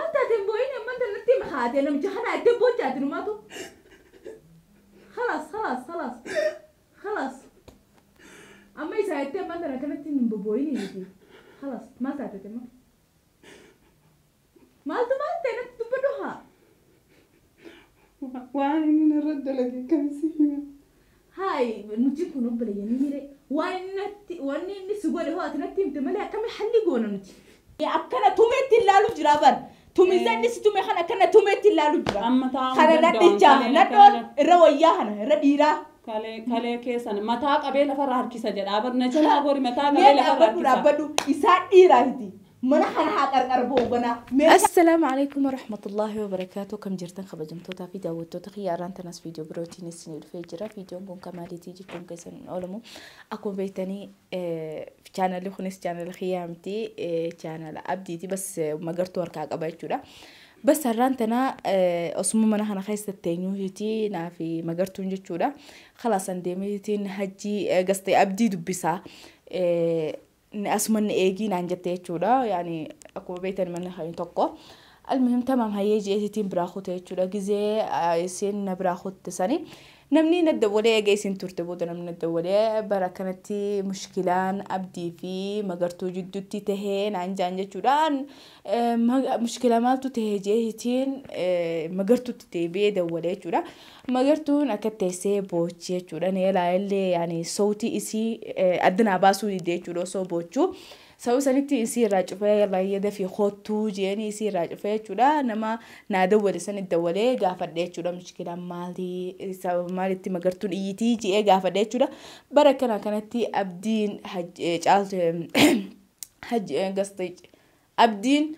Maal taateen boo'in amman tanatti haatee namicha kana itti boochaati numaatu. خلاص خلاص خلاص خلاص amma isaa itti amman tana kanatti hin bobbooyini miti. خلاص maal taate amma? Maaltu maal ta'e natti dubbadhu haa? Waan inni narra dalage kam si hima? Haay nuti kun obboleeyyanii mire waan natti wanni inni si godhe hoo ati natti himte malee akkami halli goona nuti. Akkana tumeetti ilaalu jira bar. Tumiza inni si tume kana akkana tumeetti ilaalu jira. Amma taa'uu Kana danda'an nadhichaa kalee nadhoon akkana irra wayyaa kana irra dhiiraa. Kalee kalee keessan mataa qabee lafarra harkisa jedha. Bar na jalaa gori mataa Mee qabee lafarra dhaabbadhu harkisa. dhaabbadhu isaan dhiiraati. Mana kana haa qarqar ba'u ganaa. Mee السلام عليكم ورحمة الله وبركاته. كم جرتن خبجمتوتا في داوتوتا خياران تناس فيديو بروتين السنين في جرا فيديو كون كماليتي جيكم كيسن أولمو أكون بيتني في channel خنس channel خيامتي channel أبديتي بس ما قرت وركا قبيتشورا بس هران تنا أصمم أنا هنا خيست التانيو نا في مقرتون جتشورا خلاص اندميتي هجي قصدي أبدي دبسا asuman eegii naan jette jechuudha. Yani akkuma beektan manni kan tokko. Almuhim tamaam hayyee jeetiitiin biraa kute jechuudha. Gizee isiin na biraa kutte sani namni na dawwalee eega isiin turte booda namni na dawwalee bara kanatti mushkilaan abdii fi magartuu jidduutti tahee naan jaan jechuudhaan mushkila maaltu tahee jeetiitiin magartuutti deebi'ee dawwalee jechuudha. Magartuun akka teessee boochi jechuudha. Neelaa illee yani sawtii isii addanaa baasuu didee jechuudha osoo boochuu. Sababa sanitti isii irraa cufee yalla dafii kottuu jeeni isii irraa cufee jechuudha. Nama naa dawwale sanitti dawwalee gaafadhe jechuudha. Mushkilaan maalii sababa maalitti magartuun iyyitii je'ee gaafadhe jechuudha. Bara kana kanatti abdiin caaltu gastee abdiin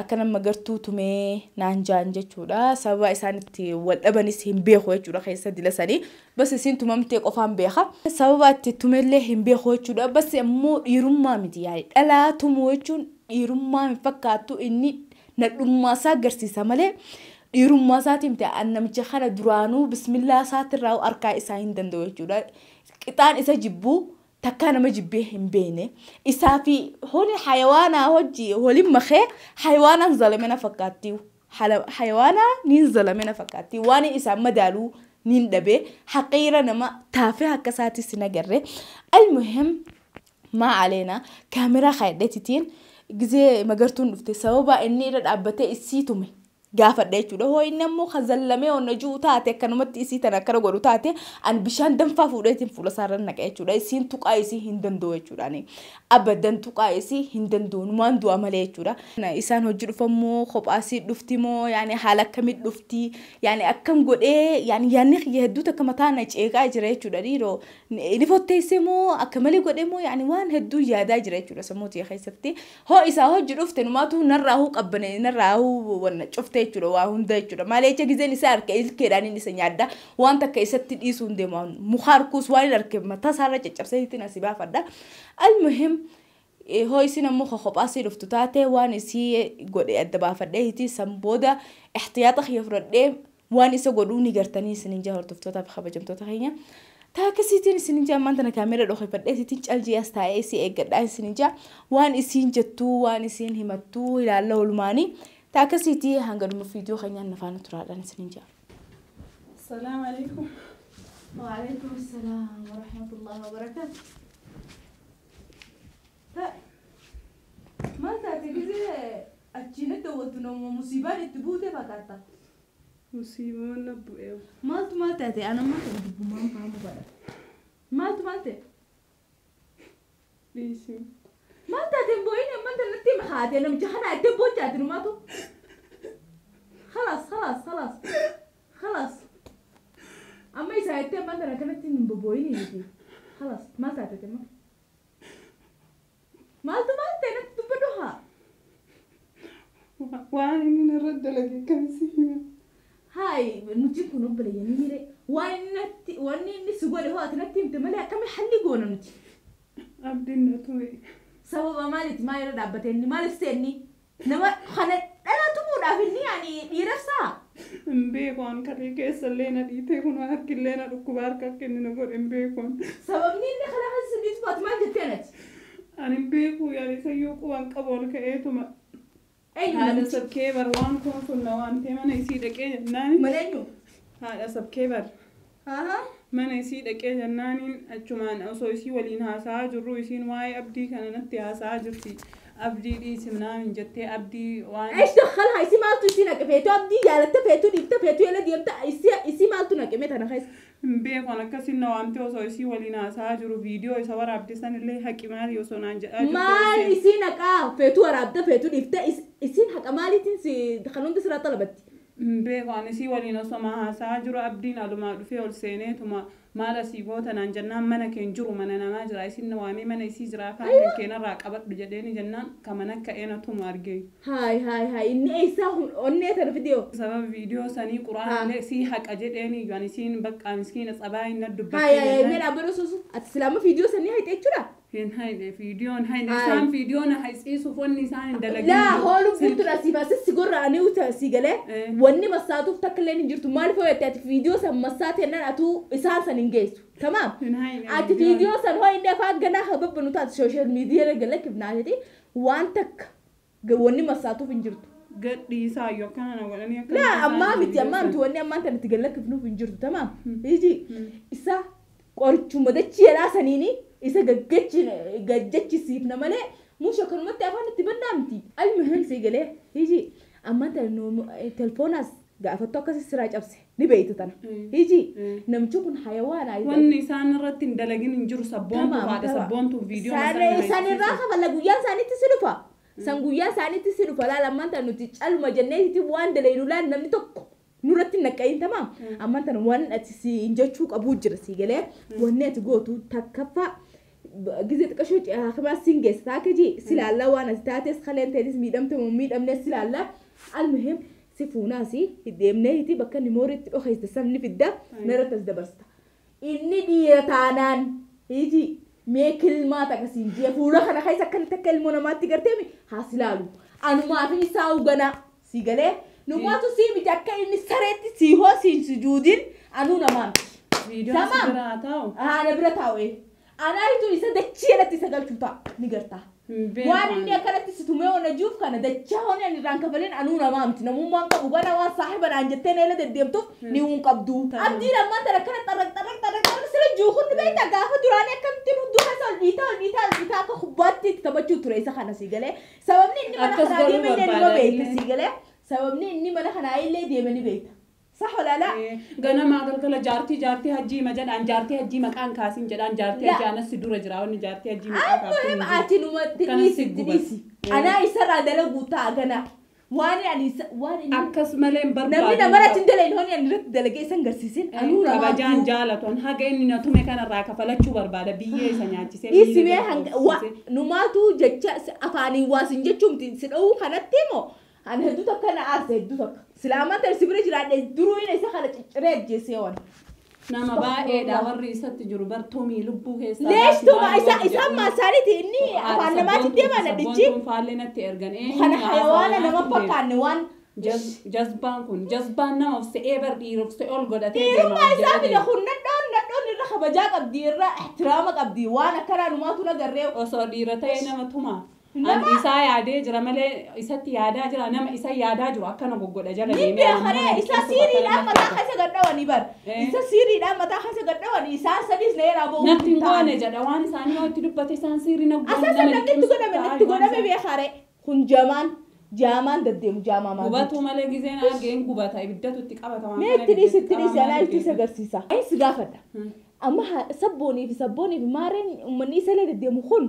akkana magartuu tumee naan jaan jechuudha. Sababa isaan itti wal dhabanis hin beeku jechuudha keessa dila sanii. Bas isiin tumamtee qofaan beeka. Sababa itti tumellee hin beeku jechuudha. Bas immoo dhiirummaa miti yaani dhalaa tumuu jechuun dhiirummaa hin fakkaattu inni nadhummaa isaa agarsiisa malee dhiirummaa isaatiin miti. An namicha kana duraanuu bismillaa isaatirraa harkaa isaa hin danda'u jechuudha. Qixaan isa jibbuu takkaa nama jibbee hin beekne. Isaa fi holi hayawaanaa hojii waliin makee hayawaanaan zalamina fakkaatti. Hayawaanaa niin zalamina fakkaatti. Waan isaan madaaluu niin dhabee haqiira nama taafee akka isaatis hin agarre. Almuhim maa aleenaa kaameraa kaayadheetitiin gizee magartuun dhufte sababa inni irra dhaabbatee isii tume gaafadhe jechuudha. Hoo inni ammoo kan zallamee onna jiru taate akkanumatti isii tana akkana godhu taate an bishaan danfaa fuudheetiin fuula isaarra naqa jechuudha. Isiin tuqaa isii hin danda'u jechuudha. Abadan tuqaa isii hin danda'u numaan du'a malee jechuudha. Isaan hojii dhufammoo kophaa isii dhufti moo yaani haala akkamii dhufti yaani akkam godhee yaani yaanni kiyya hedduu takka mataa na ceeqaa jira jechuudha. Dhiiroo ni fotteessee moo akka malee godhee moo yaani waan hedduu yaadaa jira jechuudha sammuu tiyya keessatti. Hoo isaa hojii dhufte numaatu narraa huu qabbane narraa huu wanna cufte jechuudha waa hunda jechuudha. Malee jecha gizeen isaa harka ilkeedhaan inni isa nyaadda waan takka isatti dhiisuu hin deemu. Muka harkuus waan hin harke mataa isaarra caccabsee ittiin asii baafadha. Almuhim hoo isin ammoo kophaa isii dhuftu taate waan isii godhe adda baafadhee hiti san booda ihtiyaata kiyya fudhadhee waan isa godhuu ni gartanii isinin jaa hordoftootaa fi kabajamtoota keenya. Taakasiitiin isinin jaa ammaan tana kaameera dhoofadhee isiitiin caljii as taa'ee isii eeggadhaa isinin jaa waan isiin jettuu waan isiin himattuu ilaalla oolmaanii. Taakasiitii hanga dhuma viidiyoo keenyaan nafaana turaadhaan isinin jaa. السلام عليكم. وعليكم السلام ورحمة الله وبركاته. Maal taate gisee achiin dawwattu nama musiibaan itti buute fakkaata. Musiibaan na bu'ee. Maaltu maal taate ana maal ta'e dubbumaan fahamu godha. Maaltu maal ta'e? Dhiisi. Maal taate hin boo'in amman tanatti haatee namicha kana itti boochaati numaatu. خلاص خلاص خلاص خلاص amma isaa itti amman tana kanatti hin bobbooyini miti. خلاص maal taate amma? Maaltu maal ta'e natti dubbadhu haa? Waan inni narra dalage kam si hima? Haay nuti kun obboleeyyanii mire waan natti wanni inni si godhe hoo ati natti himte malee akkami halli goona nuti. Abdiin na tume. Sababa maaliiti maal irra dhaabbate inni maaliif ta'e inni nama kana dhala tumuudhaaf inni yaani dhiirarsaa? Hin beeku an kalee keessallee na dhiitee kun harkillee na dhukkuba harka akka inni na godhe hin beeku. Sababni inni kana keessa dhiitu ati maal jettee nati? Ani hin beeku yaani sayyoo quban qabu ol ka'eetuma. Eenyu Haadha namichi? sabkee bar waan kun sun na waamtee mana isii dhaqee jennaani. Mana eenyu? Haadha sabkee bar. Ahaa. Mana isii dhaqee jennaaniin achumaan osoo isii waliin haasa'aa jirru isiin waa'ee abdii kana natti haasa'aa jirti. Abdii dhiisimnaan jettee abdii waan ايش دخلها isii maaltu isii naqe feetuu abdii jaalatte feetuu dhiifte feetuu yala deemte isii maaltu naqe mee tana keessa. Hin beeku akkasin na waamtee osoo isii waliin haasa'aa jiru viidiyoo isa waraabde sanillee haqi maali osoo naan jedhaa jirtu. Maal isii naqaa feetuu waraabde feetuu dhiifte isiin haqa maaliitiin si kan hundi sirraa xalabatti. Hin beeku ani isii waliin osoo haasa'aa jiru abdiin alumaa dhufee ol seeneetuma maal asii goota naan jennaan mana keen jiru mana namaa jira isin na waamee mana isii jira afaan kan keenarraa qabadhu jedheeni jennaan ka mana ka'ee na tumu argee. Haay haay haay inni eessaa onnee tana fidee. Sababa viidiyoo sanii quraanillee sii haqa jedheeni iyyuu ani isiin bakka miskiina tsabaayin na Haay dubbatte haay mee jennaan. dhaabbata suusu ati silaama viidiyoo sanii hayxe jechuudha. Hin hayne viidiyoon hayne Haay. isaan viidiyoo na haysiisuuf wanni isaan hin dalagin Laa jiru. hooluu bultuudha siif asis si gorra'anii uta si galee wanni massaatuuf takka illee hin jirtu maaliif hoo jette ati viidiyoo san massaa tennaan atuu isaan san hin geessu tamaam. Hin hayne Ati viidiyoon. viidiyoo san hoo inni afaan ganaa hababbanu taate sooshaal miidiyaa gala kifnaateti waan takka wanni massaatuuf hin jirtu. Gadhiisaa iyyuu akkana na godhanii akka Laa isaan ammaa miti viidiyoo ammaa san. miti wanni ammaan tan itti gala kifnuuf hin jirtu tamaam. Iji isa qorichuma dachii jedhaa saniini isa gaggachisiifna malee muusha kanumatti afaan itti bannaa miti. Almuhim si galee iji ammaan tan telefoonaas gaafattu akkasi siraa cabse ni beeytu tana. Iji namichi kun hayawaana. Wanni isaan irratti hin dalagin hin jiru sabboontuuf haadha sabboontuuf viidiyoo Isaan irraa kafalla guyyaan isaaniitti si dhufa. San guyyaa isaaniitti si dhufa laala ammaan tan nuti calma jenneeti waan dalaynu laal namni tokko nurratti hin naqqayin tamaam. Ammaan tan waan ati si hin jechuu qabuu jira si galee wanni ati gootu takkaffaa ጊዜ ጥቀሾ hakimaa siin geessa taake ji silaallaa waan ati taates kaleen ta'etis miidhamte moo miidhamne silaallaa almuhim si fuunaasi deemnee hiti bakka nimooriitti dhokeesse sabni fidda narratti as dabarsta. Inni dhiira taanaan hiji mee kilmaa takka siin jee fuula kana keessa akkana takka ilmoo namaatti garteemi haa silaalu. Anumaa fi isaa huganaa si galee numaatu sii miti akka inni sareetti sii hoo siin sujuudin anuu namaa miti. Viidiyoon si Tamaam. bira haa taa'u. Ana bira taa'e. Anaayitu isa dachii irratti isa galchuu ta'a ni gartaa. Hin beeku Waan inni ani. akkanatti si tumee ona jiruuf kana dachaa honi ani irraan kafaleen anuu namaa miti namummaan qabu gana waan saahiba naan jettee neela deddeemtuuf ni hun qabdu. Abdiin ammaan tana akkana xarraq xarraq xarraq xarraq sira jiru kun beektaa gaafa duraanii akkamittiin hunduu keessa ol dhiitaa ol dhiitaa ol dhiitaa akka kubbaatti itti taphachuu ture isa kana si galee. Sababni inni mana Akkas kanaa godhuu deeme illee nima barbaada beekta illee. si galee. Sababni inni mana kanaa illee deeme ni beekta. Sax walaalaa? Ganamaa galgala jaartii jaartii hajjii ma jedhaan jaartii hajjii maqaan kaasin jedhaan jaartii La. hajjii anas si dura jira wanni jaartii hajjii maqaa kaaftu hin Almuhim jiru. ati numatti Kana dhiisi si itti gubata. dhiisi. Anaa isarraa dalaguu ta'a gana. Waan ani waan inni Akkas malee hin barbaadu. namni namarratti hin dalagne honi ani irratti dalagee isan garsiisin anuu namaa Kabajaan jaalatu haga inni na tume kanarraa kafalachuu barbaada biyyee isa nyaachisee. Dhiisi mee biyyee hanga isa wa numaatu jecha afaaniin waa sin jechuu miti si dha'uu kanatti moo ani hedduu takka na aarse hedduu takka silaamaan tan si bira jiraadhe duruu inni isa kana cicciree ajjeesee waan. Nama baay'eedha warri isatti jiru bartoomii lubbuu keessaa. Leesh baasi tuma maal isa warri isaan jedhu. maasaaniiti inni afaan namaatti deemaa na dhichi Sabboontuun faallee natti ergan. kana hayawaana nama fakkaanne waan Jazbaan kun jazbaan nama of se'ee bar dhiira of se'ee ol godhatee Dhiirummaa deema of isaa jala fide deema. kun nadhoon nadhoon irra kabajaa qabdi irra ihtiraama qabdi waan akkanaa numaatu nagarree Osoo dhiira ta'ee nama tuma. Nama- Ani isaa yaadee jira malee isatti yaadaa jira nama isa yaadaa jiru akkana goggodha jala Ni deemee beekaree nama isa liqimsu siiriidhaan bakka mataa keessa gadhawanii bar Eh. isa siiriidhaan mataa keessa gadhawanii isaan sadis na yeraa ba'uu Natti hin goone jedha waan isaanii yoo itti dubbate isaan siiri na goone Asasa nama namni itti liqimsu godhame ta'a natti waan godhame isaan- beekaree kun jamaan jaamaan deddeemu jaamaa maal Gubatu malee gizeen argeen gubata ibiddatu itti qabata waan Mee kana itti dhiisi ibiddatti itti dhiisi qaba anaa maal itti isa agarsiisa. Ani si gaafadha. Amma sabboonii fi sabboonii fi maareen uummanni isa illee deddeemu kun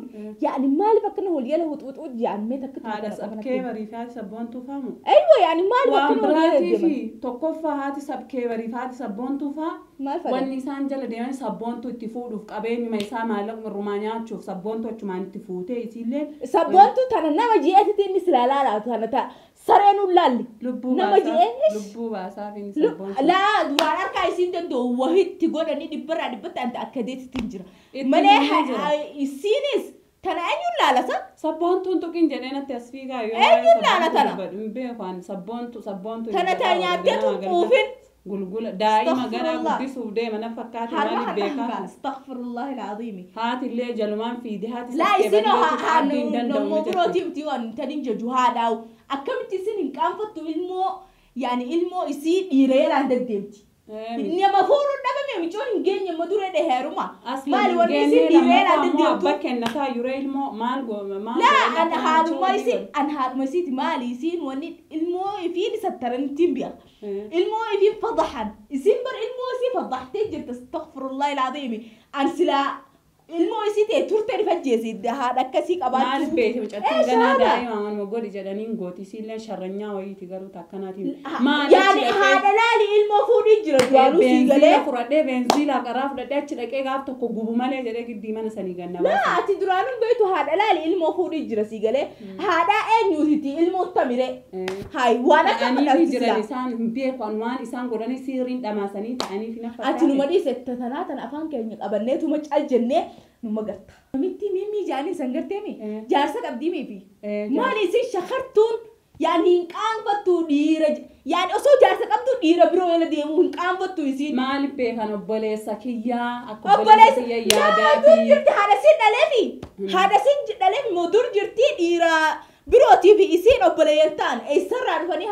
yaani maaliif akkana holyala huxuuxuu yaani mee takka Haadha sabkee bariif haati sabboontuu faamu. Aywa yaani maaliif Waan akkana holyala biraatii deddeeman? fi tokkoffaa haati sabkee bariif haati sabboontuu faa Maal fadha? wanni isaan jala deeman sabboontuu itti fuudhuuf qabeenyuma isaa maallaquma rumaa nyaachuuf sabboontuu achumaan itti fuutee isiillee Sabboontuu tana nama ji'eetitti inni silaa laalaatu tana ta'a. Sareen ullaalli. lubbuu Nama baasaa ji'ee. lubbuu baasaaf inni sabboontuu. Laa duraan harkaa isiin danda'u wahitti godhanii dhibbarraa dhibbatti anta akka deetitti hin jira. Itti Malee hin jira. isiinis tana eenyuun laalasa? Sabboontuun tuqin jedhee natti as fiigaa yoo Eenyuun laala tana? Hin beeku ani sabboontu sabboontu. Tana taa nyaattee tun quufin. Gulgula daa'ima garaa Astaghfirullah. guddisuuf deema na fakkaate Harma maaliif kana beekaa? hanga astaghfirullah alazim. Haati illee jalumaan fiide haati Laa sabkee isin barreetu abdiin danda'u nammoo ni jetti. birootii miti waan tadin jeju haadhaa'u. Akkamitti isin hin qaanfattu ilmoo yaani ilmoo isii dhiira yalaan deddeemti. Nama fuudhuun dhabame micoon hin geenye amma dura dheeruma. Maali wanni isin dhiira yalaan deddeemtu? Abbaa kennataa yeroo ilmoo maal gooma? Laa an haadhuma isin an haadhuma isiiti maali isin wanni ilmoo ifiin sattaranitti bi'a. Ilmoo ifiin fadaxan isin bar ilmoo isii fadaxtee jirta astaghfirullahi alazim. An silaa ilmoo isii ta'e turte rifajjeesi haadha akkasii qabaachuu. Maal beekte mucattiin ganaa daa'ima manuma godhi jedhaniin gooti isiillee sharranyaa wayiiti garuu takkanaatiin. Yaani haadha laali ilmoo fuudhii jira duraanuu sii galee. Beenziila fudhadhee beenziila qaraa fudhadhee achi dhaqee gaaf tokko gubu malee jedhee giddii mana sanii ganna baasa. Laa ati duraanuu beektu haadha laali ilmoo fuudhii jira sii galee haadha eenyuutiti ilmoo tamire. Hayi waan akka madaalti jiran isaan hin beeku waan isaan godhanii siiriin dhamaasanii ta'anii fi nafa. Ati numa dhiise tanaa tana afaan keenya qabanneetuma cal jennee numa garta. Namitti mimmi jaanii san garteemi jaarsa qabdii miifi. Maali isin shakartuun yaani hin qaanfattu dhiira yaani osoo jaarsa qabdu dhiira biroo jala deemuu hin qaanfattu isin. Maali beekan obboleessa kiyyaa akka obboleessa kiyya yaadaafi. Dur jirti haadha siin dhaleefi haadha siin dhaleefi moo dur jirti dhiira birootii fi isiin obboleeyyan ta'an eessarraa dhufanii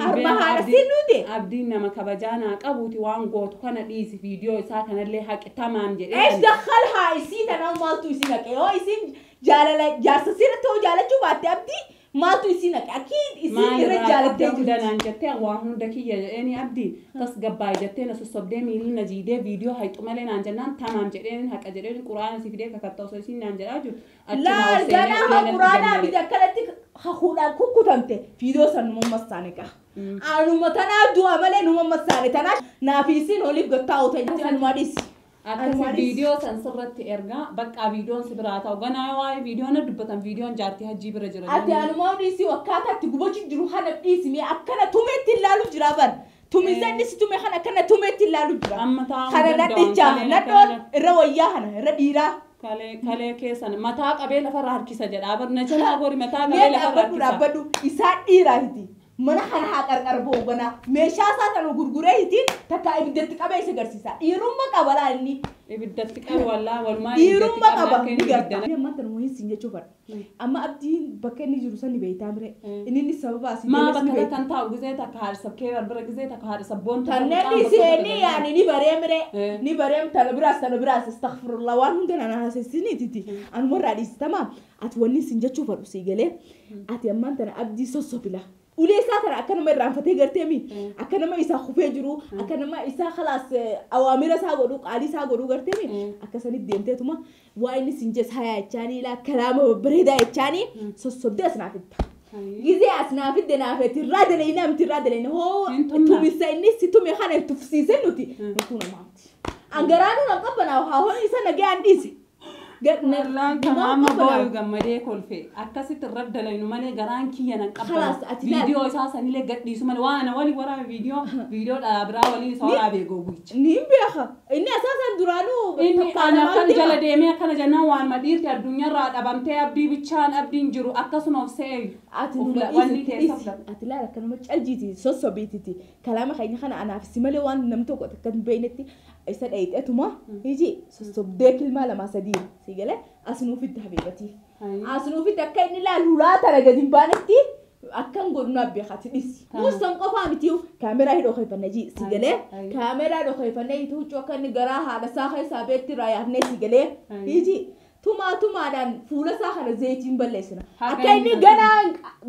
harma haadha siin nuti. Abdiin nama kabajaa naa qabuuti waan gootu kana dhiisi viidiyoo isaa kanallee haqi tamaam jedhee. Eesh dakhal haa isii tanaa maaltu isii naqe yoo isiin jaalala jaarsa sirra ta'uu jaalachuu baatte abdii maaltu isii naqe akkiin isiin irra jaalattee jirti. Naan jettee waan hunda kiyya jedheeni abdiin tasgabbaa'e jettee na sossobdee miilli na jiidee viidiyoo hayxu malee naan jennaan tamaam jedheen haqa jedheen quraana si fidee kakatta osoo isiin naan jedhaa jiru. Laal ganaa haa quraanaa miti akkanatti hahuudhaan kukkutamte viidiyoo san numa massaane gaa. Anuma tanaa du'a malee numa massaane tanaa naafi isiin oliif gattaa'u ta'e anumaa dhiisi. Akkasi viidiyoo san sirratti ergaa bakka viidiyoon si biraa ta'u ganaa waa'ee viidiyoon dubbatan viidiyoon jaartii hajjii bira jira. Ati anumaa dhiisi akkaataa itti gubachuu jiru kana dhiisi mee akkana tumeetti ilaalu jira bar. Tumisanni si tume kana akkana tumeetti ilaalu jira. Amma taa'uu Kana nadhichaa nadhoon irra wayyaa kana irra dhiiraa. Kalee keessan mataa qabee lafarra harkisa jedha bar na jalaa gori mataa qabee lafarra harkisa. Dhaabbadhu isaan dhiiraati. Mana kana haa qarqar ba'u ganaa meeshaa isaa kana gurguree ittiin takka ibiddatti qabee isa agarsiisa. Dhiirummaa qaba laa inni. Ibiddatti qabu wallaa walumaa Dhiirummaa qaba ni garta. Amma tan wayii siin jechuu fadha. Amma abdiin bakka inni jiru san ni beektaa mire. Inni inni sababa asii Maa bakka kan taa'u gizee takka haadha sabkee barbara gizee takka haadha sabboon Tanneen iseenii yaani ni baree mire. Ni baree tana biraas tana biraas astaghfirullah waan hunda nana haasessiniititi. Anuma irraa dhiistama ati wanni siin jechuu fadhu sii galee ati ammaan tana abdii sossobila. Ulee isaa tana akka nama irraanfatee garteemi akka nama isaa kufee jiru akka nama isaa khalaas awaamira isaa godhu qaalii isaa godhu garteemi akka sanitti deemteetuma waa inni siin jees hayaa jechaanii ilaa kalaama babbareedaa jechaanii sossobdee as naaf itta. Gizee as naaf idde naafeeti irraa daleeyna miti irraa daleeyna hoo tumisa inni si tume kana hin tufsiisen nuti nutu namaati. Angaraanuu nan qabbanaa haa hoon isa nagee an dhiise. Wallaan amma booyu gammadee kolfe akkasitti irra dalaynu malee garaan kiyya nan qabbana. Viidiyoo isaa sanillee gadhiisu malee waan ana waliin waraabe viidiyoo dhalaa biraa waliin isa waraabee goguicha. Ni beeka inni asaasan duraanuu Inni ana kan jala deemee akkana jennaan waan madhiirti addunyaarraa dhabamtee abdii bichaan abdiin jiru akkasuma of se'ee Ati numa dhiisi ati laala akkanuma caljiiti sossobiititi kalaama keenya kana anaaf si malee waan namni tokko akka hin beeknetti isa dhayixeetuma iji sossobdee kilmaa lama sadii si galee as nuufitti habiibatii. As nuufitti akka inni ilaalu laata gadi hin baanetti akkan godhu naaf beekati dhisi. Nuus san qofaa miti kaameraa hidhoo keeffannee ji si galee kaameraa hidhoo keeffannee huccuu akka inni garaa haadha isaa keessaa beetti irraa yaafnee si galee iji tumaa tumaadhaan fuula isaa kana zayitiin balleessina. Akka inni ganaa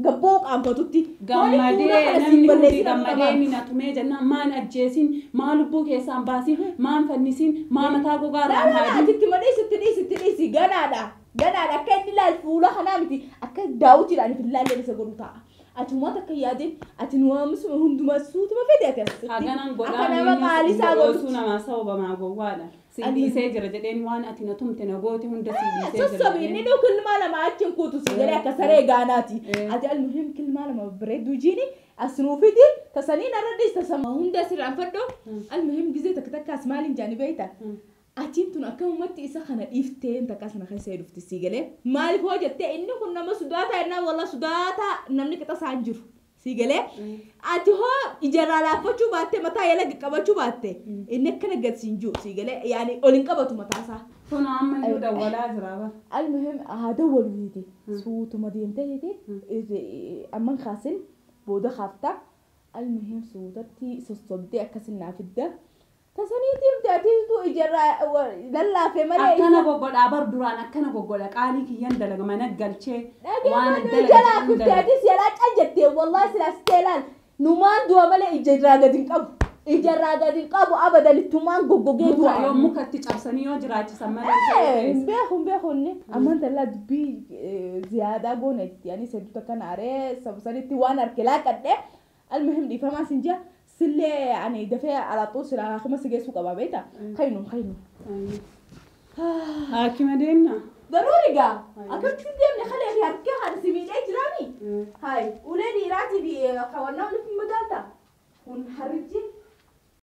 gabboo qaanfatutti. Gammadee namni hundi gammadee inni na tumee jennaan maan ajjeesin maa lubbuu keessaan baasin maan fannisin maa mataa gogaa irraa haadin. Ati itti madhiisi itti dhiisi itti dhiisi ganaadha. Ganaadha akka inni ilaal fuula kanaa miti akka daawwitiidhaan hin ilaalleen isa godhu ta'a. Ati uummata akka yaadeen ati nuwaamusuma hundumaa suutuma fedhe ati asitti. Haganaan Akka nama qaalii isaa godhaa godhu. Namaa sababa gowwaadha. Si dhiisee jira jedheen waan ati na tumte na goote hunda si dhiisee jira. Sossobi inni dhuu kilmaa lama achiin kuutu si galee akka saree gaanaati. Ati almuhim kilmaa lama bareedduu jiini as nuu fidi tasanii narra dhiis tasama hunda sirraan fadho almuhim gizee takka takkaas maaliin jaani beekta. Atiin tun akka ummatti isa kana dhiiftee takka sana keessa dhufti si galee maaliif hoo jettee inni kun nama sudaataa jennaan walla sudaataa namni qixa isaan jiru. Si galee ati hoo ijarraa laaffachuu baatte, mataa yala qabachuu baatte, inni akkana gad siin jiru si galee, yaani ol hin qabatu mataasaa. Kun ammayyuu dawwalaa jira bara. Almuhim haa dawwaluuti. Suutuma deemtee amman kaasin booda kaafta. Almuhim suutatti sossobdee akkasin naa fidda. Tasanii deemte atiitu ijarraa lallaafee malee. Akkana goggodhaa bar, duraan akkana goggodha, qaalii kiyyan dalaga mana galchee waan Dhageeffannoo ija laaffifte, atis yalaa cal jettee, wallaahi silaas ta'e laal numaan du'a malee ijarraa gadi hin qabu. Ijarraa gadi hin qabu abadan, ittumaan goggogee Muka du'a. yoo mukatti cabsanii yoo jiraachisan malee. Hin beeku, hin beeku inni. Ammaan tallaa dubbii ziyaadaa goona itti ani hedduu takka naaree sanitti waan harke laaqadhe. Almuhim dhiifamaa sin jira. Sillee ani dafee alaaxuu silaa haakima si geessuu qaba beektaa? Kaynu kaynu. Haakima deemna. Daruuri gaa akkamitti deemne kalee fi harkee kan si miidhee jiraami. Hayi, ulee dhiiraatii fi kawannaa walitti madaalta. Kun harrijji.